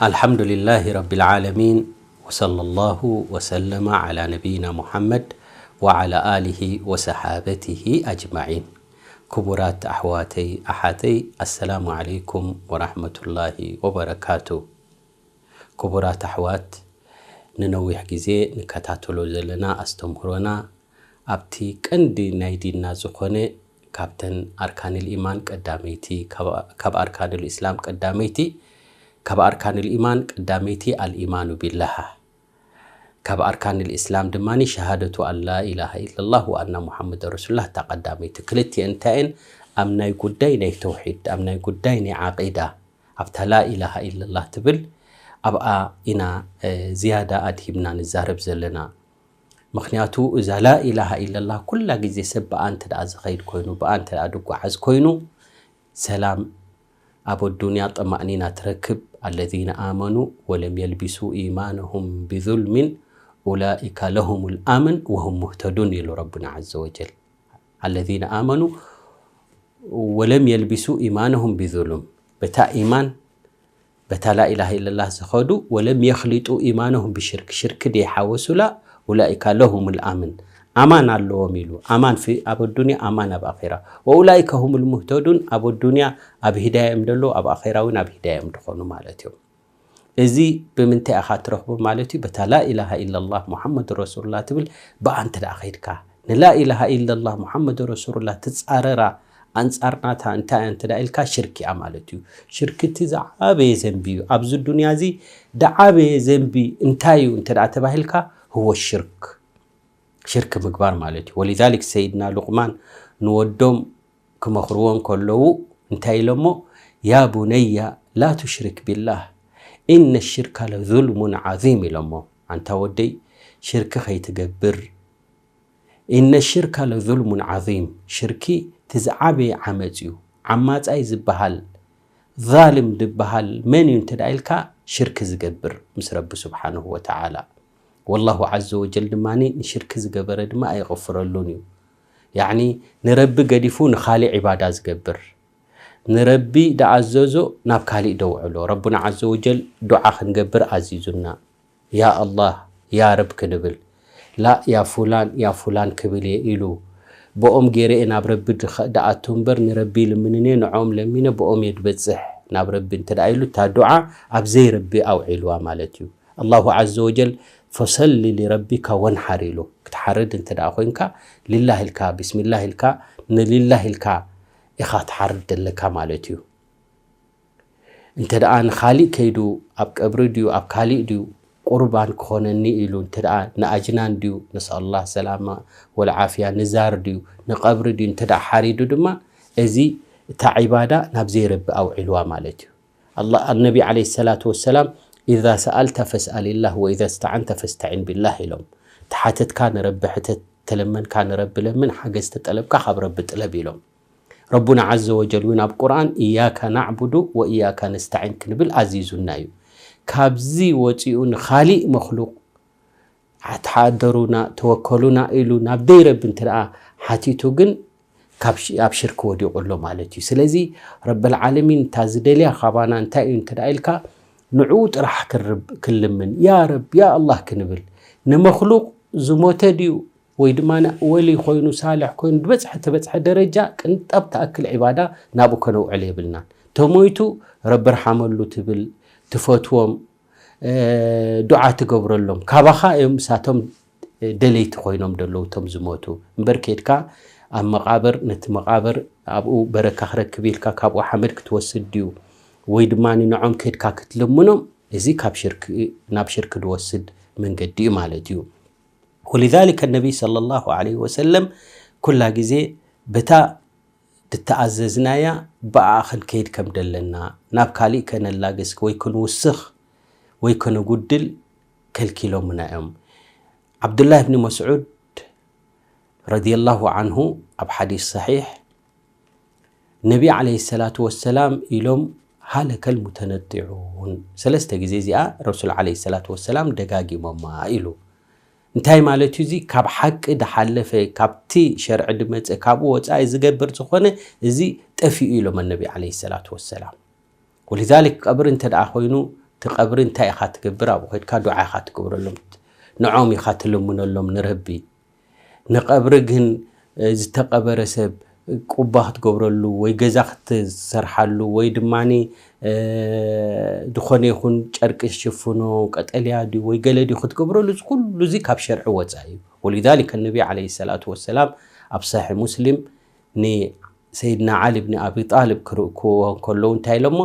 الحمد لله رب العالمين، وصلى الله وسلم على نبينا محمد وعلى آله وصحابته أجمعين. ክቡራት ኣሕዋተይ ኣሓተይ፣ ኣሰላሙ ዓለይኩም ወራህመቱላሂ ወበረካቱ። ክቡራት ኣሕዋት፣ ንነዊሕ ግዜ ንከታተሎ ዘለና ኣስተምህሮና ኣብቲ ቀንዲ ናይ ዲንና ዝኾነ ካብተን ኣርካንል ኢማን ቀዳመይቲ፣ ካብ፣ ካብ ኣርካንል ኢስላም ቀዳመይቲ፣ ካብ ኣርካንል ኢማን ቀዳመይቲ ኣልኢማኑ ቢላህ፣ ካብ ኣርካንል ኢስላም ድማ ሸሃደቱ ኣን ላ ኢላሃ ኢለላህ ወኣና ሙሓመድ ረሱሉላህ እታ ቀዳመይቲ። ክልቲኤን እንታይ እየን? ኣብ ናይ ጉዳይ ናይ ተውሒድ፣ ኣብ ናይ ጉዳይ ናይ ዓቂዳ፣ ኣብታ ላ ኢላሃ ኢለላህ ትብል፣ ኣብኣ ኢና፣ እ፣ ዝያዳ ኣድሂብና ንዛረብ ዘለና። ምኽንያቱ እዛ ላ ኢላሃ ኢለላህ ኩላ ግዜ ሰብ ብኣ እንተ ደኣ ዝኸይድ ኮይኑ፣ ብኣ እንተ ደኣ ዝጓዓዝ ኮይኑ፣ ሰላም ኣብ ኣዱንያ፣ ጠማእኒና ትረክብ። الذين آمنوا ولم يلبسوا إيمانهم بظلم أولئك لهم الأمن وهم مهتدون ኢሉ ረቡና ዐዘ ወጀል። الذين آمنوا ولم يلبسوا إيمانهم بظلم፣ በታ ኢማን፣ በታ ላኢላሃ ኢለላህ ዝኸዱ፣ ولم يخلطوا إيمانهم بشرك፣ ሽርክ ደይሓወሱላ፣ أولئك لهم الأمن፣ ኣማን ኣለዎም ኢሉ። ኣማን ፊ-፣ ኣብ ኣዱንያ፣ ኣማን ኣብ ኣኼራ። وأولئك هم المهتدون፣ ኣብ ኣዱንያ ኣብ ሂዳያ እዮም ዘለዉ፣ ኣብ ኣኼራ እውን ኣብ ሂዳያ እዮም ዝኾኑ ማለት እዮም። እዚ ብምንታይ ኢኻ ትረኽቦ ማለት እዩ? በታ ላኢላሃ ኢለላህ ሙሓመድ ረሱሉላህ ትብል ብኣ እንተ ደኣ ኸይድካ፣ ንላኢላሃ ኢለላህ ሙሓመድ ረሱሉላህ ትጻረራ፣ ኣንጻር ናታ እንታይ እያ እንተ ደኣ ኢልካ፣ ሽርክ እያ ማለት እዩ። ሽርክ እቲ ዝዓበየ ዘንቢ እዩ። ኣብዚ ዱንያ እዚ ዝዓበየ ዘንቢ እንታይ እዩ እንተ ደኣ ተባሂልካ፣ ህወ ሽርክ፣ ሽርክ ምግባር ማለት እዩ። ወሊዛሊክ ሰይድና ሉቅማን ንወዶም ክመኽርዎ እንከለዉ እንታይ ኢሎሞ? ያ ቡነያ ላ ቱሽሪክ ቢላህ ኢነ ሽርካ ለዙልሙን ዓዚም ኢሎሞ። ኣንታ ወደይ፣ ሽርኪ ኸይትገብር፣ ኢነ ሽርካ ለዙልሙን ዓዚም፣ ሽርኪ እቲ ዝዓበየ ዓመጽ እዩ። ዓማጻይ ዝበሃል፣ ዛልም ዝበሃል መን እዩ እንተ ደኣ ኢልካ፣ ሽርኪ ዝገብር ምስ ረቢ ስብሓንሁ ወተዓላ። ወላሁ ዐዘ ወጀል ድማ ንሽርኪ ዝገበረ ድማ ኣይቕፍረሉን እዩ። ያዕኒ ንረቢ ገዲፉ ንኻሊእ ዒባዳ ዝገብር፣ ንረቢ ደኣዘዞ ናብ ካሊእ ደውዕሎ። ረቡና ዐዘ ወጀል ዱዓ ክንገብር ኣዚዙና። ያ ኣላህ፣ ያ ረብ ክንብል፣ ላእ ያ ፉላን፣ ያ ፉላን ክብል እየ ኢሉ፣ ብኦም ገይረ እየ ናብ ረቢ ድኸ-፣ ደኣቱ እምበር ንረቢ ይልምንን እየ፣ ንዕኦም ለሚነ ብኦም እየ ድበጽሕ ናብ ረቢ እንተ ደኣ ኢሉ፣ እታ ዱዓ ኣብ ዘይረቢ ኣውዒልዋ ማለት እዩ። ኣላሁ ዐዘ ወጀል፣ ፈሰሊ ሊረቢካ ወንሓር ኢሉ። ክትሓርድ እንተ ደኣ ኮይንካ፣ ሊላህ ኢልካ፣ ቢስሚላህ ኢልካ፣ ንሊላህ ኢልካ ኢኻ ትሓርድ ዘለካ ማለት እዩ። እንተ ደኣ ንኻሊእ ከይዱ፣ ኣብ ቀብሪ ድዩ፣ ኣብ ካሊእ ድዩ፣ ቁርባን ክኾነኒ ኢሉ፣ እንተ ደኣ ንኣጅናን ድዩ፣ ነስኣሉላህ ሰላማ ወልዓፍያ፣ ንዛር ድዩ፣ ንቐብሪ ድዩ፣ እንተ ደኣ ሓሪዱ ድማ፣ እዚ እታ ዒባዳ ናብ ዘይረቢ ኣውዒልዋ ማለት እዩ። ኣላ-፣ ኣነቢ ዓለይሂ ሰላቱ ወሰላም፣ "ኢዛ ሰኣልተ ፈስኣሊላህ ወኢዛ ስተዓንተ ፈስተዒን ቢላህ" ኢሎም። ተሓተትካ ንረቢ ሕተት፣ ተለመንካ ንረቢ ለምን፣ ሓገዝ ተጠለብካ ካብ ረቢ ጥለብ ኢሎም። ረቡና ዐዘ ወጀል እውን ኣብ ቁርኣን፣ "ኢያካ ናዕቡዱ ወኢያካ ነስተዒን" ክንብል ኣዚዙና እዩ። ካብዚ ወፂኡ ንኻሊእ መኽሉቕ፣ "ተሓደሩና፣ ተወከሉና" ኢሉ ናብ ደይ ረቢ እንተ ደኣ ሓቲቱ ግን ካብ ሽ-፣ ኣብ ሽርክ ወዲቑ ኣሎ ማለት እዩ። ስለዚ ረበል ዓለሚን እታ ዝደልያ ካባና እንታይ እዩ እንተ ደኣ ኢልካ፣ ንዕኡ ጥራሕ ክርብ-፣ ክልምን፣ "ያ ረብ፣ ያ ኣላህ" ክንብል። ንመኽሉቕ ዝሞተ ድዩ ወይ ድማ ወሊ ኮይኑ፣ ሳልሕ ኮይኑ፣ ዝበጽሐ፣ ተበጽሐ ደረጃ ቅንጣብ ትኣክል ዒባዳ ናብኡ ከነውዕል የብልናን። ተሞይቱ ረቢ ርሓመሉ ትብል፣ ትፈትዎም፣ እ፣ ዱዓ ትገብረሎም። ካባኻ እዮም እሳቶም ደለይቲ ኮይኖም ደለዉ እቶም ዝሞቱ። እምበር ኬድካ ኣብ መቓብር፣ ነቲ መቓብር ኣብኡ በረካ ክረክብ ኢልካ ካብኡ ሓመድ ክትወስድ ድዩ? ወይ ድማ ንዕኦም ኬድካ ክትልምኖም? እዚ ካብ ሽርክ፣ ናብ ሽርክ ዝወስድ መንገዲ እዩ ማለት እዩ። ወሊዛሊከ ነቢይ ሰለላሁ ዐለይሂ ወሰለም ኩላ ግዜ በታ ድተኣዘዝናያ ብኣ ክንከይድ ከም ደለና፣ ናብ ካሊእ ከነላግስ ወይ ክንውስኽ ወይ ከነጉድል ከልኪሎምና እዮም። ዓብዱላህ ብኒ መስዑድ ረዲየላሁ ዐንሁ ኣብ ሓዲስ ሰሒሕ ነቢ ዐለይሂ ሰላቱ ወሰላም ኢሎም፣ "ሃለከል ሙተነጢዑን" ሰለስተ ግዜ እዚኣ ረሱል ዐለይሂ ሰላቱ ወሰላም ደጋጊሞማ ኢሉ። እንታይ ማለት እዩ እዚ? ካብ ሓቂ ድሓለፈ፣ ካብቲ ሸርዒ ድመጸ፣ ካብኡ ወጻኢ ዝገብር ዝኾነ እዚ ጠፊኡ ኢሎም ኣነቢ ዐለይሂ ሰላቱ ወሰላም። ወሊዛሊክ ቀብሪ እንተ ደኣ ኮይኑ እቲ ቀብሪ እንታይ ኢኻ ትገብር? ኣብኡ ከድካ ዱዓ ኢኻ ትገብረሎም፣ ንዖም ኢኻ ትልምነሎም ንረቢ። ንቐብሪ ግን ዝተቐበረ ሰብ ቁባ ክትገብረሉ ወይ ገዛ ክትሰርሓሉ ወይ ድማ ዝኾነ ይኹን ጨርቂ ሽፍኖ ቀጠልያ ድዩ ወይ ገለ ድዩ ክትገብረሉ፣ እዚ ኩሉ እዚ ካብ ሸርዒ ወፃኢ እዩ። ወሊዛሊከ ነቢ ዓለይሂ ሰላቱ ወሰላም ኣብ ሰሒሕ ሙስሊም ንሰይድና ዓሊ ብን ኣቢ ጣልብ ክርክዎ ከለዉ እንታይ ኢሎሞ?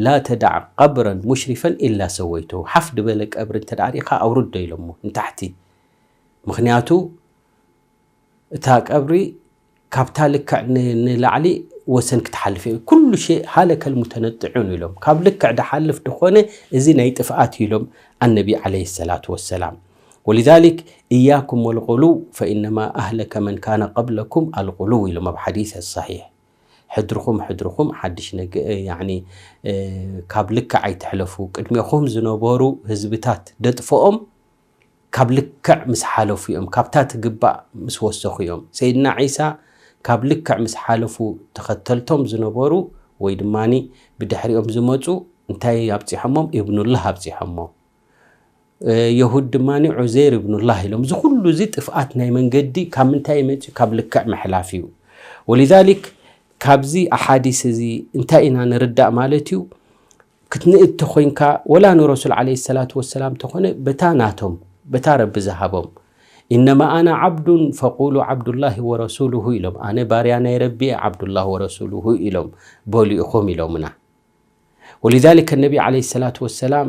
ላ ተዳዕ ቀብረን ሙሽሪፈን ኢላ ሰወይቶ፣ ሓፍ ድበለ ቀብሪ እንተ ርኢኻ ኣውርዶ ኢሎሞ ንታሕቲ። ምኽንያቱ እታ ቀብሪ ካብታ ልክዕ ንላዕሊ ወሰን ክትሓልፍ እየ። ኩሉ ሸ ሃለከል ሙተነጢዑን ኢሎም፣ ካብ ልክዕ ድሓልፍ ድኾነ እዚ ናይ ጥፍኣት ኢሎም ኣነቢ ዓለይሂ ሰላቱ ወሰላም። ወሊዛሊክ እያኩም ወልቁሉው ፈኢነማ ኣህለከ መን ካነ ቀብለኩም ኣልቁሉው ኢሎም ኣብ ሓዲስ ሰሒሕ። ሕድርኹም ሕድርኹም ሓድሽ ነገ ያኒ ካብ ልክዕ ኣይትሕለፉ። ቅድሜኹም ዝነበሩ ህዝብታት ደጥፈኦም ካብ ልክዕ ምስ ሓለፉ እዮም፣ ካብታ ትግባእ ምስ ወሰኹ እዮም። ሰይድና ዒሳ ካብ ልክዕ ምስ ሓለፉ ተኸተልቶም ዝነበሩ ወይ ድማ ብድሕሪኦም ዝመፁ እንታይ ኣብፂሖሞም? ኢብኑላህ ኣብፂሖሞ። የሁድ ድማ ዑዘይር ኢብኑላህ ኢሎም። እዚ ኩሉ እዚ ጥፍኣት ናይ መንገዲ ካብ ምንታይ መፅኡ? ካብ ልክዕ ምሕላፍ እዩ። ወሊዛሊክ ካብዚ ኣሓዲስ እዚ እንታይ ኢና ንርዳእ ማለት እዩ? ክትንእድ ተኾይንካ ወላ ንረሱል ዓለይሂ ሰላቱ ወሰላም ተኾነ በታ ናቶም በታ ረቢ ዝሃቦም ኢነማ ኣና ዓብዱን ፈቁሉ ዓብዱላሂ ወረሱሉሁ ኢሎም። ኣነ ባርያ ናይ ረቢ እየ ዓብዱላህ ወረሱሉሁ ኢሎም በሉ ኢኹም ኢሎምና። ወሊዛሊከ ነቢ ዓለይሂ ሰላቱ ወሰላም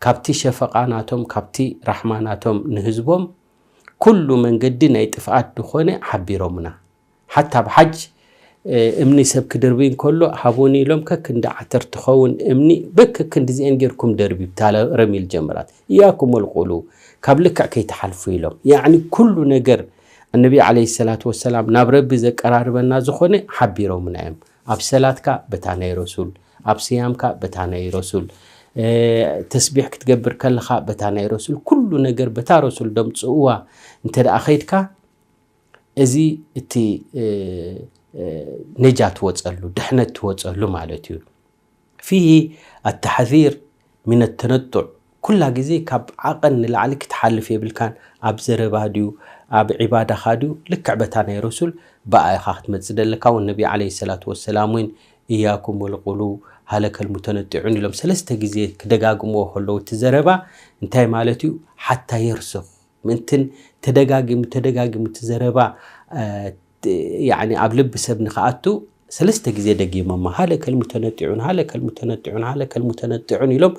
ካብቲ ሸፈቃ ናቶም ካብቲ ራሕማ ናቶም ንህዝቦም ኩሉ መንገዲ ናይ ጥፍኣት ድኾነ ሓቢሮምና። ሓታ ኣብ ሓጅ እምኒ ሰብ ክድርቢ እንከሎ ሃቡኒ ኢሎም ከክንዲ ዓተር ትኸውን እምኒ በክክንዲዚኤን ጌርኩም ደርቢ ብታ ረሚል ጀምራት እያኩም ወልቁሉ ካብ ልክዕ ከይትሓልፉ ኢሎም። ያዕኒ ኩሉ ነገር ኣነቢ ዓለይሂ ሰላቱ ወሰላም ናብ ረቢ ዘቀራርበና ዝኾነ ሓቢሮምና እዮም። ኣብ ሰላትካ በታ ናይ ረሱል፣ ኣብ ስያምካ በታ ናይ ረሱል፣ ተስቢሕ ክትገብር ከለኻ በታ ናይ ረሱል፣ ኩሉ ነገር በታ ረሱል ደምፅእዋ እንተ ደኣ ኸይድካ እዚ እቲ ነጃ ትወፀሉ ድሕነት ትወፀሉ ማለት እዩ። ፊሂ ኣተሕዚር ሚነ ተነጡዕ፣ ኩላ ግዜ ካብ ዓቐን ንላዕሊ ክትሓልፍ የብልካን። ኣብ ዘረባ ድዩ ኣብ ዒባዳኻ ድዩ ልክዕ በታ ናይ ረሱል ብኣ ኢኻ ክትመፅእ ደለካ። ወነቢ ዓለይሂ ሰላቱ ወሰላም እውን እያኩም ወልቁሉ ሃለከል ሙተነጢዑን ኢሎም ሰለስተ ግዜ ክደጋግምዎ ከለዉ እቲ ዘረባ እንታይ ማለት እዩ? ሓታ የርስኽ ምእንትን ተደጋጊሙ ተደጋጊሙ እቲ ዘረባ ያኒ ኣብ ልቢ ሰብ ንክኣቱ ሰለስተ ግዜ ደጊሞማ ሃለከል ሙተነጢዑን ሃለከል ሙተነጢዑን ሃለከል ሙተነጢዑን ኢሎም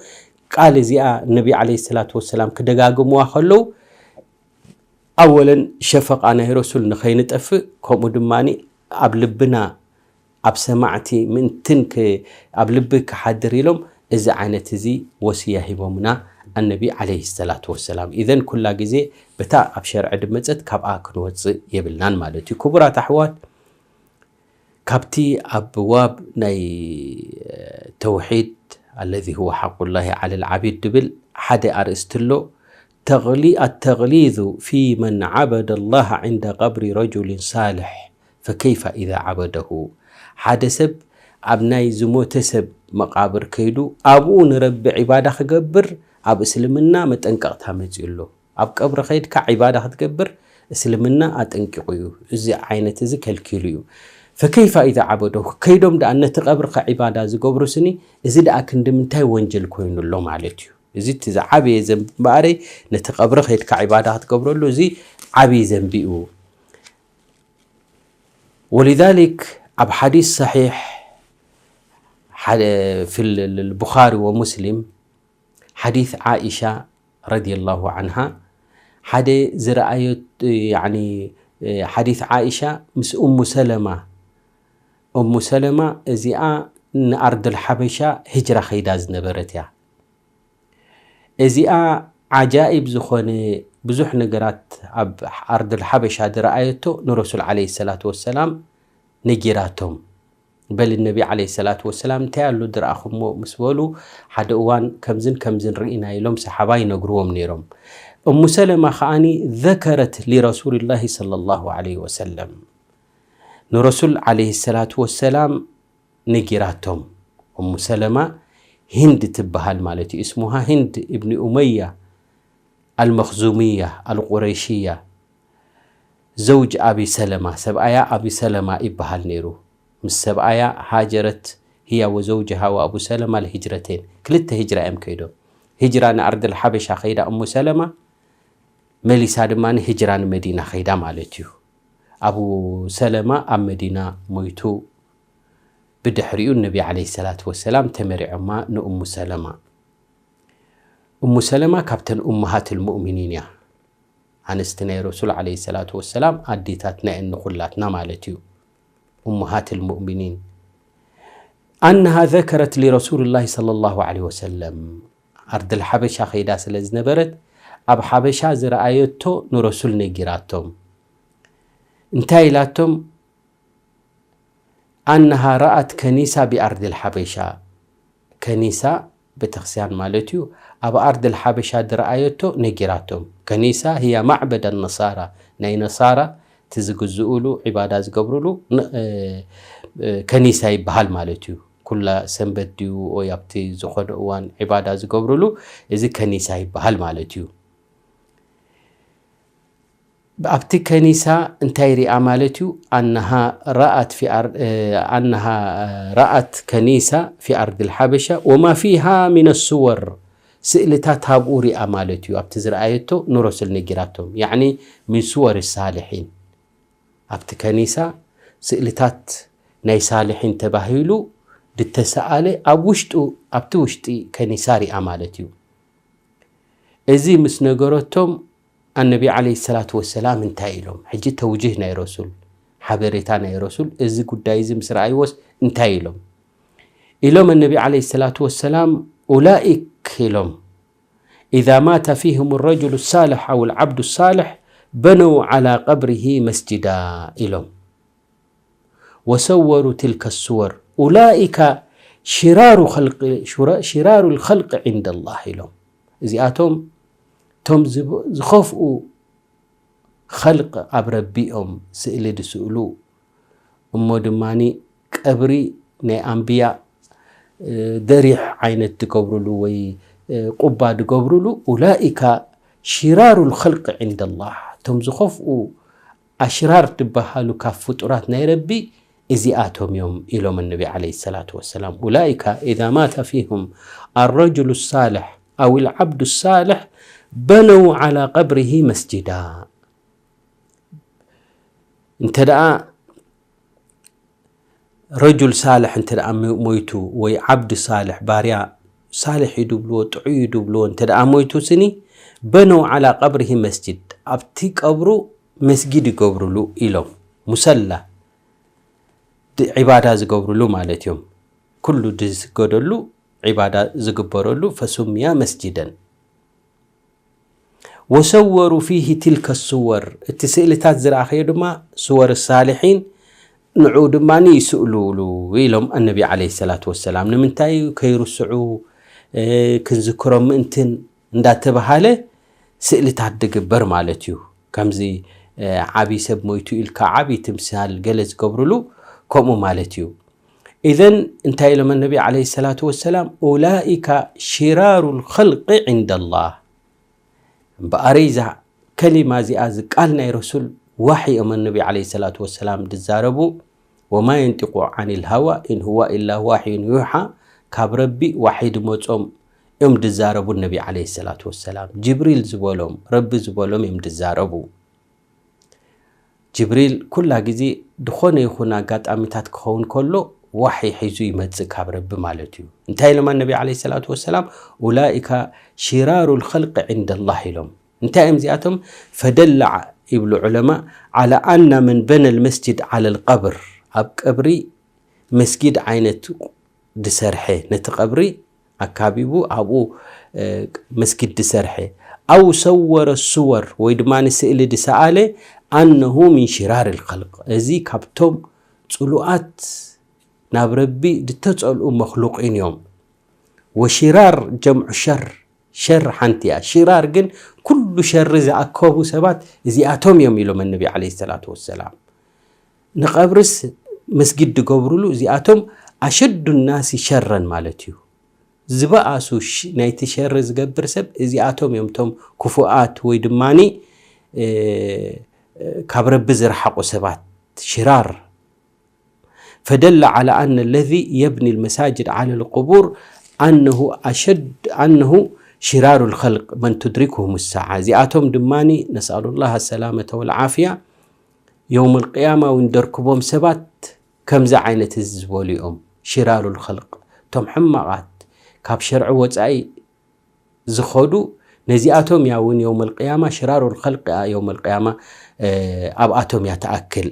ቃል እዚኣ ነቢ ዓለይሂ ሰላቱ ወሰላም ክደጋግምዋ ከለዉ ኣወለን ሸፈቃ ናይ ረሱል ንኸይንጠፍእ ከምኡ ድማ ኣብ ልብና ኣብ ሰማዕቲ ምእንትን ኣብ ልቢ ክሓድር ኢሎም እዚ ዓይነት እዚ ወስያ ሂቦምና ኣነቢ ዓለይሂ ሰላቱ ወሰላም። ኢዘን ኩላ ግዜ በታ ኣብ ሸርዒ ድመፀት ካብኣ ክንወፅእ የብልናን ማለት እዩ። ክቡራት ኣሕዋት ካብቲ ኣብዋብ ናይ ተውሒድ ኣለዚ ሁወ ሓቁላሂ ዓለል ዓቢድ ድብል ሓደ ኣርእስቲ ኣሎ። ኣተግሊዙ ፊ መን ዓበደ ላህ ዕንደ ቀብሪ ረጁሊን ሳልሕ ፈከይፈ ኢዛ ዓበደሁ። ሓደ ሰብ ኣብ ናይ ዝሞተ ሰብ መቓብር ከይዱ ኣብኡ ንረቢ ዒባዳ ክገብር ኣብ እስልምና መጠንቀቕታ መፅኡ ኣሎ። ኣብ ቀብሪ ከይድካ ዒባዳ ክትገብር እስልምና ኣጠንቂቑ እዩ። እዚ ዓይነት እዚ ከልኪሉ እዩ። ፈከይፋ ኢዛ ዓበደሁ፣ ከይዶም ደኣ ነቲ ቀብሪ ከ ዒባዳ ዝገብሩ ስኒ፣ እዚ ደኣ ክንዲ ምንታይ ወንጀል ኮይኑ ኣሎ ማለት እዩ። እዚ እቲ ዝዓበየ ዘንቢ እምበኣረይ ነቲ ቀብሪ ከይድካ ዒባዳ ክትገብረሉ እዚ ዓብዪ ዘንቢ እዩ። ወሊዛሊክ ኣብ ሓዲስ ሰሒሕ ሓደ ፊል ቡኻሪ ወሙስሊም ሓዲስ ዓኢሻ ረዲየላሁ ዓንሃ ሓደ ዝረኣየት ያኒ ሓዲስ ዓኢሻ ምስ እሙ ሰለማ እሙ ሰለማ እዚኣ ንኣርድል ሓበሻ ህጅራ ከይዳ ዝነበረት እያ። እዚኣ ዓጃኢብ ዝኾነ ብዙሕ ነገራት ኣብ ኣርድል ሓበሻ ዝረኣየቶ ንረሱል ዓለይሂ ሰላቱ ወሰላም ነጊራቶም። በል ነቢ ዓለይሂ ሰላቱ ወሰላም እንታይ ኣሎ ዝረኣኹሞ ምስ በሉ ሓደ እዋን ከምዝን ከምዝን ርኢና ኢሎም ሰሓባ ይነግርዎም ነይሮም። እሙ ሰለማ ከዓኒ ዘከረት ሊረሱልላሂ ሰለላሁ ዓለይሂ ወሰለም ንረሱል ዓለይሂ ሰላቱ ወሰላም ነጊራቶም። እሙ ሰለማ ሂንድ ትበሃል ማለት እዩ። እስሙሃ ሂንድ እብኒ ኡመያ ኣልመኽዙምያ ኣልቁረይሽያ ዘውጅ ኣቢ ሰለማ፣ ሰብኣያ ኣቢ ሰለማ ይበሃል ነይሩ። ምስ ሰብኣያ ሃጀረት ህያ ወዘውጅሃ ወኣቡ ሰለማ ልሂጅረቴን፣ ክልተ ሂጅራ እዮም ከይዶም። ሂጅራ ንኣርድል ሓበሻ ከይዳ እሙ ሰለማ፣ መሊሳ ድማ ሂጅራ ንመዲና ከይዳ ማለት እዩ። ኣቡ ሰለማ ኣብ መዲና ሞይቱ፣ ብድሕሪኡ ነቢ ዓለይሂ ሰላቱ ወሰላም ተመሪዖማ ንእሙ ሰለማ። እሙ ሰለማ ካብተን ኡመሃት ልሙእሚኒን እያ። ኣንስቲ ናይ ረሱል ዓለይሂ ሰላቱ ወሰላም ኣዴታትና እየን ንኹላትና ማለት እዩ። ኡመሃት ልሙእሚኒን። ኣነሃ ዘከረት ሊረሱልላሂ ሰለላሁ ዓለይሂ ወሰለም፣ ኣርድል ሓበሻ ከይዳ ስለ ዝነበረት፣ ኣብ ሓበሻ ዝረኣየቶ ንረሱል ነጊራቶም። እንታይ ኢላቶም? ኣነሃ ረኣት ከኒሳ ቢኣርድል ሓበሻ። ከኒሳ ቤተክርስቲያን ማለት እዩ። ኣብ ኣርድል ሓበሻ ዝረኣየቶ ነጊራቶም። ከኒሳ ህያ ማዕበድ ነሳራ፣ ናይ ነሳራ እቲ ዝግዝኡሉ፣ ዒባዳ ዝገብሩሉ ን-፣ እ፣ እ፣ ከኒሳ ይበሃል ማለት እዩ። ኩላ ሰንበት ድዩ ወይ ኣብቲ ዝኾነ እዋን ዒባዳ ዝገብሩሉ፣ እዚ ከኒሳ ይበሃል ማለት እዩ። ኣብቲ ከኒሳ እንታይ ሪኣ ማለት እዩ? ኣነሃ ረኣት ፊ ኣር-፣ እ፣ ኣነሃ ረኣት ከኒሳ ፊ ኣርድል ሓበሻ ወማ ፊሃ ሚነ ስወር፣ ስእልታት ኣብኡ ሪኣ ማለት እዩ። ኣብቲ ዝረኣየቶ ንረሱል ነጊራቶም። ያዕኒ ሚን ስወር ሳልሒን፣ ኣብቲ ከኒሳ ስእልታት ናይ ሳልሒን ተባሂሉ ድተሰኣለ ኣብ ውሽጡ፣ ኣብቲ ውሽጢ ከኒሳ ሪኣ ማለት እዩ። እዚ ምስ ነገረቶም ኣነቢ ዓለይሂ ሰላቱ ወሰላም እንታይ ኢሎም? ሕጂ ተውጅህ ናይ ረሱል፣ ሓበሬታ ናይ ረሱል፣ እዚ ጉዳይ እዚ ምስ ረኣይዎስ እንታይ ኢሎም? ኢሎም ኣነቢ ዓለይሂ ሰላቱ ወሰላም፣ ኡላኢክ ኢሎም፣ ኢዛ ማተ ፊህም ረጅሉ ሳልሕ ኣው ልዓብዱ ሳልሕ በነው ዓላ ቀብሪሂ መስጅዳ ኢሎም። ወሰወሩ ትልከ ስወር ኡላኢካ ሽራሩ ኸልቂ-፣ ሹራ-፣ ሽራሩ ልኸልቂ ዒንደ ላህ ኢሎም። እዚኣቶም እቶም ዝብ-፣ ዝኸፍኡ ኸልቅ ኣብ ረቢኦም ስእሊ ድስእሉ፣ እሞ ድማኒ ቀብሪ ናይ ኣንብያ፣ እ፣ ደሪሕ ዓይነት ድገብሩሉ ወይ፣ እ፣ ቁባ ድገብሩሉ፣ ኡላኢካ ሽራሩ ልኸልቅ ዒንደ ላህ፣ እቶም ዝኸፍኡ ኣሽራር ድበሃሉ ካብ ፍጡራት ናይ ረቢ እዚኣቶም እዮም ኢሎም ነቢ ዓለይሂ ሰላቱ ወሰላም። ኡላኢካ ኢዛ ማተ ፊሁም ኣረጅሉ ሳልሕ ኣው ልዓብዱ ሳልሕ በነው ዓላ ቀብሪሂ መስጅዳ። እንተ ደኣ ረጁል ሳልሕ እንተ ደኣ ሞ-፣ ሞይቱ ወይ ዓብዲ ሳልሕ ባርያ ሳልሕ እዩ ድብልዎ ጥዑይ እዩ ድብልዎ እንተ ደኣ ሞይቱ ስኒ በነው ዓላ ቀብሪሂ መስጅድ ኣብቲ ቀብሩ መስጊድ ይገብሩሉ ኢሎም። ሙሰላ ድ-፣ ዒባዳ ዝገብሩሉ ማለት እዮም። ኩሉ ዝስገደሉ ዒባዳ ዝግበረሉ ፈሱምያ መስጅደን። ወሰወሩ ፊሂ ትልከ ስወር፣ እቲ ስእልታት ዝረኣኸዮ ድማ ስወር ሳልሒን ንዑ ድማ ይስእሉሉ ኢሎም ኣነቢ ዓለይሂ ሰላቱ ወሰላም። ንምንታይ ከይርስዑ፣ እ፣ ክንዝክሮም ምእንትን እንዳተባሃለ ስእልታት ድግበር ማለት እዩ። ከምዚ፣ እ፣ ዓብዪ ሰብ ሞይቱ ኢልካ ዓብዪ ትምሳል ገለ ዝገብሩሉ ከምኡ ማለት እዩ። ኢዘን እንታይ ኢሎም ኣነቢ ዓለይሂ ሰላቱ ወሰላም? ኡላኢካ ሽራሩ ልኸልቂ ዒንደ ላህ። እምበኣረይ እዛ ከሊማ እዚኣ፣ እዚ ቃል ናይ ረሱል ዋሒ እዮም ኣነቢ ዓለይሂ ሰላቱ ወሰላም ድዛረቡ። ወማ የንጢቁ ዓኒል ሃዋ ኢን ሁዋ ኢላ ዋሕዩን ዩሓ፣ ካብ ረቢ ዋሒ ድመጾም እዮም ድዛረቡ ነቢ ዓለይሂ ሰላቱ ወሰላም። ጅብሪል ዝበሎም፣ ረቢ ዝበሎም እዮም ድዛረቡ። ጅብሪል ኩላ ግዜ ድኾነ ይኹን ኣጋጣሚታት ክኸውን ከሎ ዋሒ ሒዙ ይመጽእ ካብ ረቢ ማለት እዩ። እንታይ ኢሎም ኣነቢ ዓለይሂ ሰላቱ ወሰላም? ኡላኢካ ሽራሩ ልኸልቂ ዒንደ ላህ ኢሎም። እንታይ እዮም እዚኣቶም? ፈደለ ዓ-፣ ይብሉ ዑለማ፣ ዓላ ኣና መን በነ ልመስጅድ ዓለ ልቀብር፣ ኣብ ቀብሪ መስጊድ ዓይነት ድሰርሐ፣ ነቲ ቀብሪ ኣካቢቡ ኣብኡ፣ እ፣ መስጊድ ድሰርሐ፣ ኣው ሰወረ ስወር፣ ወይ ድማ ንስእሊ ድሰኣለ፣ ኣነሁ ሚን ሽራር ልኸልቅ፣ እዚ ካብቶም ጽሉኣት ናብ ረቢ ድተጸልኡ መክሉቂን እዮም። ወሽራር ጀምዑ ሸር፣ ሸር ሓንቲ እያ። ሽራር ግን ኩሉ ሸሪ ዝኣከቡ ሰባት እዚኣቶም እዮም ኢሎም ነቢ ዓለይሂ ሰላቱ ወሰላም። ንቐብርስ መስጊድ ድገብሩሉ እዚኣቶም ኣሸዱ ናሲ ሸረን ማለት እዩ። ዝበኣሱ ሽ-፣ ናይቲ ሸሪ ዝገብር ሰብ እዚኣቶም እዮም፣ እቶም ክፉኣት ወይ ድማኒ፣ እ፣ ካብ ረቢ ዝረሓቑ ሰባት፣ ሽራር። فدل على أن الذي يبني المساجد على القبور أنه أشد، أنه شرار الخلق من تدركهم الساعة። እዚኣቶም ድማኒ نسأل الله السلامة والعافية የውመል ቅያማ እውን ደርክቦም ሰባት ከምዚ ዓይነት እዚ ዝበሉ እዮም። ሽራሩል ኸልቅ፣ እቶም ሕማቓት ካብ ሸርዒ ወጻኢ ዝኸዱ ነዚኣቶም እያ እውን የውመል ቅያማ ሽራሩል ኸልቅ እያ የውመል ቅያማ፣ እ፣ ኣብኣቶም እያ ትኣክል።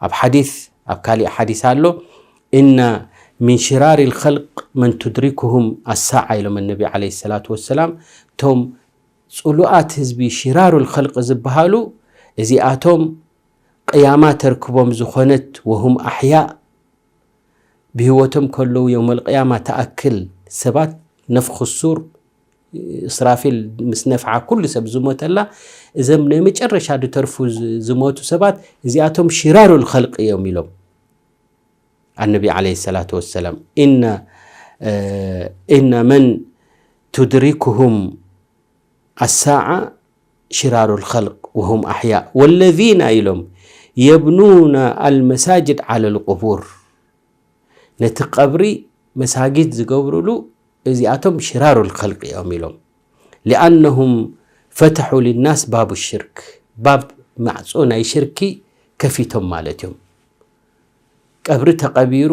ኣብ ሓዲስ፣ ኣብ ካሊእ ሓዲስ ኣሎ፣ إن من شرار الخلق من تدركهم الساعة ኢሎም ነቢ ዓለይሂ ሰላቱ ወሰላም። እቶም ጽሉኣት ህዝቢ ሽራሩል ኸልቅ ዝበሃሉ እዚኣቶም ቅያማ ተርክቦም ዝኾነት وهم أحياء ብህይወቶም ከለዉ የውመል ቅያማ ትኣክል ሰባት ነፍኽ ሱር እስራፊል ምስ ነፍዓ ኩሉ ሰብ ዝሞተላ እዘም ናይ መጨረሻ ዝተርፉ ዝ-፣ ዝሞቱ ሰባት እዚኣቶም ሽራሩል ኸልቅ እዮም ኢሎም ኣነቢ ዓለይሂ ሰላቱ ወሰላም። إن، እ፣ إن من تدركهم الساعة شرار الخلق وهم أحياء والذين ኢሎም يبنون المساجد على القبور ነቲ ቀብሪ መሳጊድ ዝገብሩሉ እዚኣቶም ሽራሩል ኸልቅ እዮም ኢሎም። لأنهم فتحوا للناس باب الشرك ባብ ማዕጾ ናይ ሽርኪ ከፊቶም ማለት እዮም። ቀብሪ ተቐቢሩ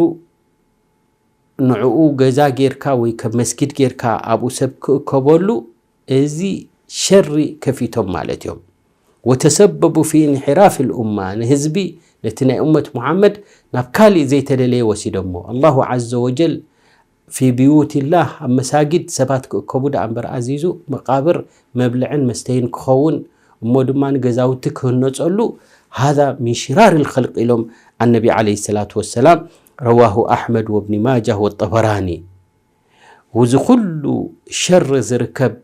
ንዕኡ ገዛ ጌርካ ወይ ከም መስጊድ ጌርካ ኣብኡ ሰብ ክእከበሉ እዚ ሸሪ ከፊቶም ማለት እዮም። وتسببوا في انحراف الأمة ንህዝቢ ነቲ ናይ እመት ሙሓመድ ናብ ካሊእ ዘይተደለየ ወሲዶሞ። الله عز وجل في بيوت الله ኣብ መሳጊድ ሰባት ክእከቡ ደኣ እምበር ኣዚዙ መቃብር መብልዕን መስተይን ክኸውን እሞ ድማ ንገዛውቲ ክህነጸሉ هذا من شرار الخلق ኢሎም ኣነቢ ዓለይሂ ሰላቱ ወሰላም። رواه أحمد وابن ماجه والطبراني። ወዚ ኩሉ ሸር ዝርከብ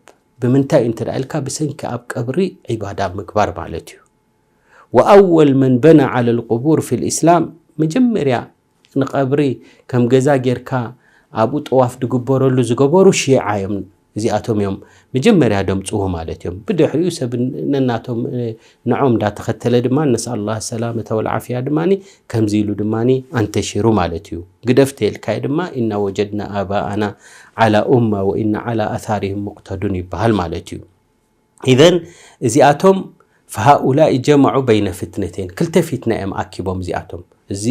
ብምንታይ እንተ ደኣ ኢልካ ብሰንኪ ኣብ ቀብሪ ዒባዳ ምግባር ማለት እዩ። وأول من بنى على القبور في الإسلام መጀመርያ ንቐብሪ ከም ገዛ ጌርካ ኣብኡ ጠዋፍ ዝግበረሉ ዝገበሩ ሺዓ እዮም። እዚኣቶም እዮም መጀመርያ ደምፅዎ ማለት እዮም። ብድሕሪኡ ሰብ ነናቶም ንዖም እንዳተኸተለ ድማ ነስኣል ላህ ሰላመተ ወልዓፍያ ድማ ከምዚ ኢሉ ድማ ኣንተሽሩ ማለት እዩ። ግደፍ ተይልካዮ ድማ ኢና ወጀድና ኣባኣና ዓላ ኡማ ወኢና ዓላ ኣታሪህም ሙቅተዱን ይበሃል ማለት እዩ። ኢዘን እዚኣቶም ፈሃኡላኢ ጀመዑ በይነ ፍትነተይን ክልተ ፊትና እዮም ኣኪቦም እዚኣቶም። እዚ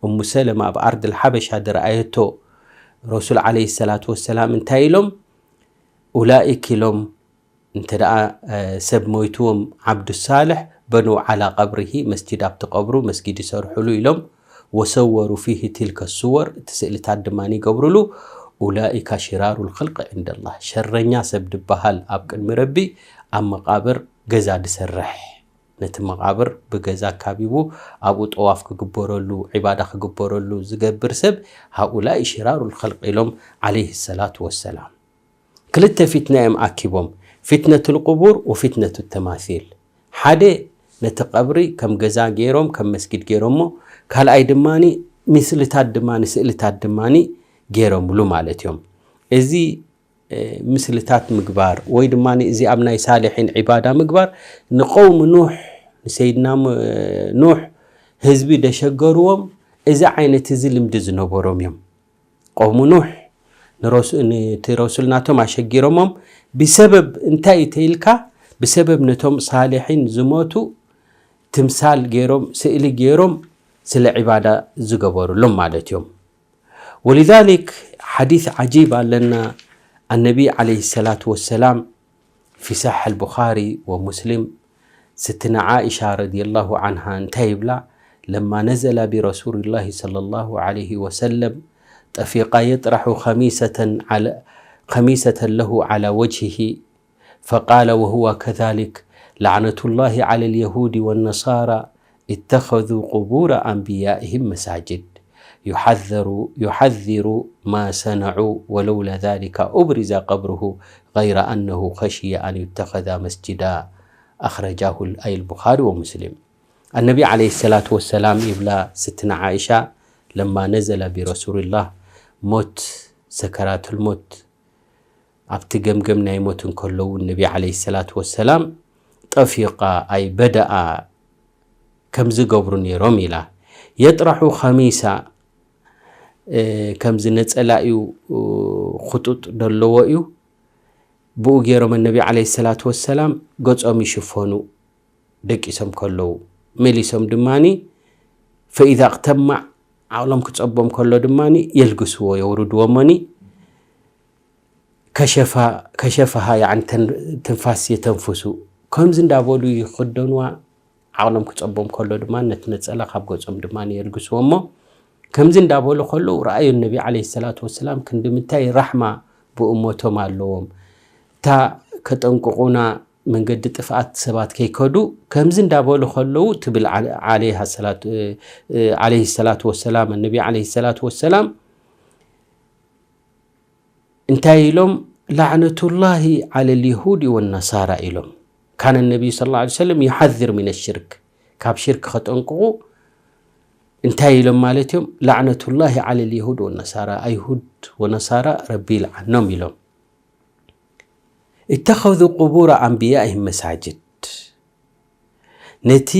እሙ ሰለማ ኣብ ኣርድ ልሓበሻ ዝረኣየቶ ረሱል ዓለይሂ ሰላቱ ወሰላም እንታይ ኢሎም? ኡላኢክ ኢሎም እንተ ደኣ ሰብ ሞይትዎም ዓብዱ ሳልሕ በኑ ዓላ ቀብሪሂ መስጂድ ኣብቲ ቀብሩ መስጊድ ይሰርሑሉ ኢሎም። ወሰወሩ ፊሂ ቲልከ ሱወር እቲ ስእልታት ድማ ይገብሩሉ። ኡላኢካ ሽራሩ ልኸልቂ ዕንደላህ ሸረኛ ሰብ ድበሃል ኣብ ቅድሚ ረቢ ኣብ መቃብር ገዛ ድሰርሕ ነቲ መቃብር ብገዛ ካቢቡ ኣብኡ ጠዋፍ ክግበረሉ ዒባዳ ክግበረሉ ዝገብር ሰብ ሃኡላኢ ሽራሩ ልኸልቂ ኢሎም ዓለይሂ ሰላቱ ወሰላም። ክልተ ፊትና እዮም ኣኪቦም፣ ፊትነቱ ልቁቡር ወፊትነቱ ተማሲል። ሓደ ነቲ ቀብሪ ከም ገዛ ገይሮም ከም መስጊድ ገይሮሞ፣ ካልኣይ ድማ ምስልታት ድማ ስእልታት ድማ ገይሮምሉ ማለት እዮም። እዚ ምስልታት ምግባር ወይ ድማ እዚ ኣብ ናይ ሳልሒን ዒባዳ ምግባር ንቀውሚ ኑሕ ንሰይድና ኑሕ ህዝቢ ደሸገርዎም። እዚ ዓይነት እዚ ልምዲ ዝነበሮም እዮም። ቀውሚ ኑሕ ነቲ ረሱል ናቶም ኣሸጊሮሞም ብሰበብ እንታይ ተይልካ ብሰበብ ነቶም ሳልሒን ዝሞቱ ትምሳል ገይሮም ስእሊ ገይሮም ስለ ዒባዳ ዝገበሩሎም ማለት እዮም። ولذلك ሓዲስ ዓጂብ ኣለና። ኣነቢ ዓለይሂ ሰላቱ ወሰላም في صحيح البخاري ومسلم ستنا عائشة رضي الله عنها እንታይ ይብላ? لما نزل برسول الله صلى الله عليه وسلم طفق يطرح خميسة على خميسة له على وجهه فقال وهو كذلك لعنة الله على اليهود والنصارى اتخذوا قبور أنبيائهم مساجد يحذر يحذر ما صنعوا ولولا ذلك أبرز قبره غير أنه خشي أن يتخذ مسجدا. أخرجاه ال- أي البخاري ومسلم. النبي عليه الصلاة والسلام ይብላ ስትنا عائشة لما نزل برسول الله ሞት ሰከራቱል ሞት ኣብቲ ገምገም ናይ ሞት እንከለዉ ነቢ ዓለይሂ ሰላቱ ወሰላም ጠፊቃ ኣይ በደኣ ከም ዝገብሩ ነይሮም ኢላ። የጥረሑ ኸሚሳ፣ እ፣ ከምዚ ነጸላ እዩ፣ እ፣ ኽጡጥ ደለዎ እዩ። ብኡ ገይሮም ነቢ ዓለይሂ ሰላቱ ወሰላም ገጾም ይሽፈኑ። ደቂሶም ከለዉ መሊሶም ድማኒ ፈኢዛ እክተማዕ ዓቕሎም ክጸቦም ከሎ ድማኒ የልግስዎ፣ የውርድዎ እሞኒ ከሸፋ-፣ ከሸፋሃ፣ ያዕኒ ተን-፣ ትንፋስ የተንፍሱ። ከምዚ እንዳበሉ ይኽደንዋ። ዓቕሎም ክጸቦም ከሎ ድማ ነቲ ነጸላ ካብ ገጾም ድማ የልግስዎ እሞ ከምዚ እንዳበሉ ከለዉ ረኣዩ ነቢ ዓለይሂ ሰላቱ ወሰላም ክንዲ ምታይ ራሕማ ብእሞቶም ኣለዎም። እታ ከጠንቅቑና መንገዲ ጥፍኣት ሰባት ከይከዱ ከምዚ እንዳበሉ ከለዉ ትብል ዓለ-፣ ዓለይሃ ሰላቱ፣ እ፣ እ፣ ዓለይሂ ሰላቱ ወሰላም፣ ነቢ ዓለይሂ ሰላቱ ወሰላም እንታይ ኢሎም? ላዕነቱላሂ ዓለል የሁድ ወነሳራ ኢሎም። ካነ ነቢዩ ሰለላሁ ዐለይሂ ወሰለም ዩሓዝር ሚነ ሽርክ፣ ካብ ሽርክ ከጠንቅቑ እንታይ ኢሎም ማለት እዮም? ላዕነቱላሂ ዓለል የሁድ ወነሳራ፣ ኣይሁድ ወነሳራ ረቢ ይልዓኖም ኢሎም። እተኸዙ ቁቡረ ኣንብያኢሂም መሳጅድ፣ ነቲ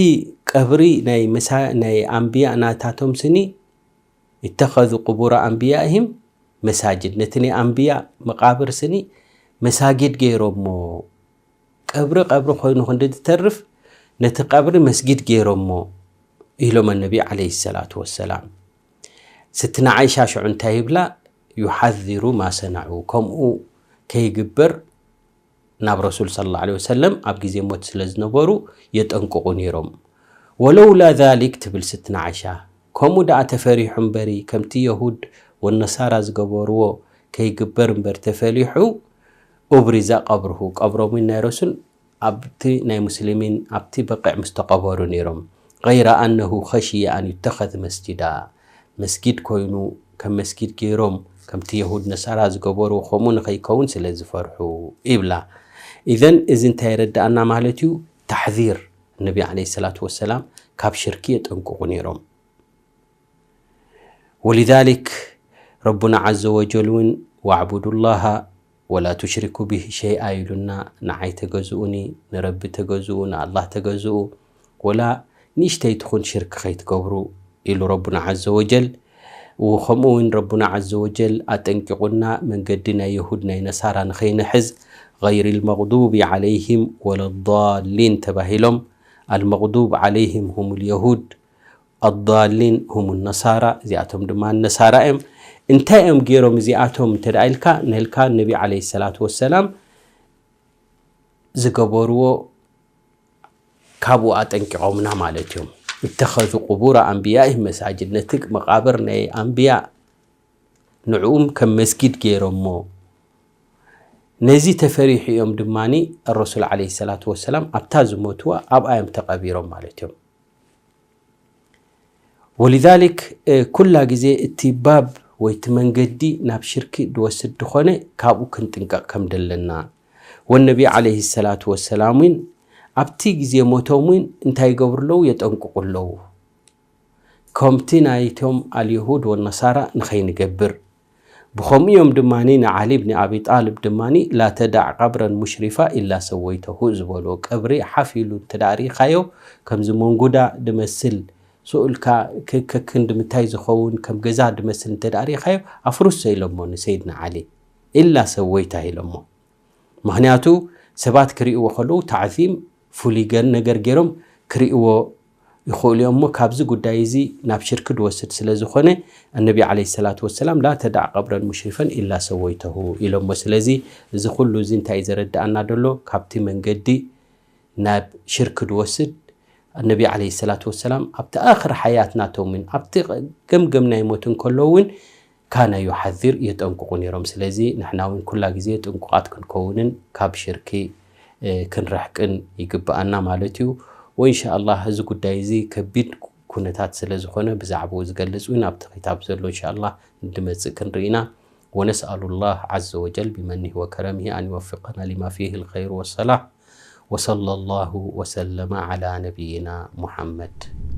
ቀብሪ ናይ መሳ-፣ ናይ ኣንብያ ናታቶም ስኒ፣ እተኸዙ ቁቡረ ኣንብያኢሂም መሳጅድ፣ ነቲ ናይ ኣንብያ መቃብር ስኒ መሳጊድ ገይሮሞ። ቀብሪ ቀብሪ ኮይኑ ክንዲ ዝተርፍ ነቲ ቀብሪ መስጊድ ገይሮሞ ኢሎም ነቢ ዓለይሂ ሰላቱ ወሰላም። ስትና ዓይሻ ሽዑ እንታይ ይብላ? ዩሓዚሩ ማ ሰነዑ፣ ከምኡ ከይግበር ናብ ረሱል ሰለላሁ ዐለይሂ ወሰለም ኣብ ግዜ ሞት ስለ ዝነበሩ የጠንቅቑ ነይሮም። ወለውላ ዛሊክ ትብል ስትና ዓይሻ፣ ከምኡ ደኣ ተፈሪሑ እምበሪ ከምቲ የሁድ ወነሳራ ዝገበርዎ ከይግበር እምበር ተፈሊሑ፣ ኡብሪዘ ቀብርሁ፣ ቀብሮም እውን ናይ ረሱል ኣብቲ ናይ ሙስሊሚን ኣብቲ በቂዕ ምስ ተቐበሩ ነይሮም። ገይረ ኣነሁ ኸሽየ ኣን ዩተኸዝ መስጅዳ፣ መስጊድ ኮይኑ ከም መስጊድ ገይሮም ከምቲ የሁድ ነሳራ ዝገበሩ ከምኡ ንኸይከውን ስለ ዝፈርሑ ይብላ። ኢዘን እዚ እንታይ የረድኣና ማለት እዩ? ታሕዚር፣ ነቢ ዓለይሂ ሰላቱ ወሰላም ካብ ሽርኪ የጠንቅቑ ነይሮም። ወሊዛሊክ ረቡና ዐዘ ወጀል እውን ወዕቡዱላሃ ወላ ቱሽሪኩ ቢሂ ሸይኣ ኢሉና፣ ንዓይ ተገዝኡኒ፣ ንረቢ ተገዝኡ፣ ንኣላህ ተገዝኡ፣ ወላ ንእሽተይ ትኹን ሽርክ ከይትገብሩ ኢሉ ረቡና ዐዘ ወጀል። ወከምኡ እውን ረቡና ዐዘ ወጀል ኣጠንቂቑና መንገዲ ናይ የሁድ ናይ ነሳራ ንኸይንሕዝ፣ ገይሪ ልመግዱቢ ዐለይሂም ወለዳሊን ተባሂሎም። ኣልመግዱብ ዐለይሂም ሁም ልየሁድ፣ ኣዳሊን ሁም ነሳራ፣ እዚኣቶም ድማ ነሳራ እዮም። እንታይ እዮም ገይሮም እዚኣቶም እንተ ደኣ ኢልካ፣ ነልካ ነቢ ዓለይሂ ሰላቱ ወሰላም ዝገበርዎ ካብኡ ኣጠንቂቖምና ማለት እዮም። እተኸዙ ቁቡረ ኣንብያኢሂም መሳጅድ፣ ነቲ መቓብር ናይ ኣንብያ ንዕኡም ከም መስጊድ ገይሮሞ። ነዚ ተፈሪሑ እዮም ድማኒ ረሱል ዓለይሂ ሰላቱ ወሰላም ኣብታ ዝሞትዋ ኣብኣ እዮም ተቐቢሮም ማለት እዮም። ወሊዛሊክ፣ እ፣ ኩላ ግዜ እቲ ባብ ወይ እቲ መንገዲ ናብ ሽርኪ ድወስድ ድኾነ ካብኡ ክንጥንቀቕ ከም ደለና። ወነቢ ዓለይሂ ሰላቱ ወሰላም እውን ኣብቲ ግዜ ሞቶም እውን እንታይ ይገብሩ ኣለዉ? የጠንቅቑ ኣለዉ። ከምቲ ናይቶም ኣልየሁድ ወነሳራ ንኸይንገብር። ብኸምኡ እዮም ድማኒ ንዓሊ ብኒ ኣቢ ጣልብ ድማኒ ላ ተዳዕ ቀብረን ሙሽሪፋ ኢላ ሰወይተሁ ዝበልዎ። ቀብሪ ሓፍ ኢሉ እንተ ደኣ ርኢኻዮ፣ ከምዚ መንጉዳ ድመስል፣ ስኡልካ ክ-፣ ክ-፣ ክንዲ ምታይ ዝኸውን ከም ገዛ ድመስል እንተ ደኣ ርኢኻዮ፣ ኣፍርሶ ኢሎሞ ንሰይድና ዓሊ። ኢላ ሰወይታ ኢሎሞ። ምኽንያቱ ሰባት ክርእይዎ ከለዉ ታዕዚም ፍሉይ ገ-፣ ነገር ገይሮም ክርእይዎ ይኽእሉ እዮም እሞ፣ ካብዚ ጉዳይ እዚ ናብ ሽርኪ ድወስድ ስለ ዝኾነ፣ ኣነቢ ዓለይሂ ሰላቱ ወሰላም፣ "ላ ተዳዕ ቀብረን ሙሽሪፈን ኢላ ሰወይተሁ" ኢሎሞ። ስለዚ እዚ ኩሉ እዚ እንታይ እዩ ዘረድኣና ደሎ? ካብቲ መንገዲ ናብ ሽርኪ ድወስድ፣ ኣነቢ ዓለይሂ ሰላቱ ወሰላም ኣብቲ ኣኽር ሓያት ናቶም እውን፣ ኣብቲ ገምገም ናይ ሞት እንከሎ እውን፣ ካነ ዩሓዚር፣ የጠንቅቑ ነይሮም። ስለዚ ንሕና እውን ኩላ ግዜ ጥንቁቓት ክንከውንን ካብ ሽርኪ፣ እ፣ ክንርሕቅን ይግብኣና ማለት እዩ። ወኢንሻኣላህ እዚ ጉዳይ እዚ ከቢድ ኩነታት ስለ ዝኾነ ብዛዕባኡ ዝገልጽ እውን ኣብቲ ክታብ ዘሎ ኢንሻኣላህ እንድመጽእ ክንርኢ ኢና። ወነስኣሉላህ ዐዘ ወጀል ቢመኒሂ ወከረሚሂ ኣን ይወፍቀና ሊማ ፊሂ ልኸይር ወሰላሕ። ወሰለላሁ ወሰለመ ዐላ ነቢይና ሙሐመድ።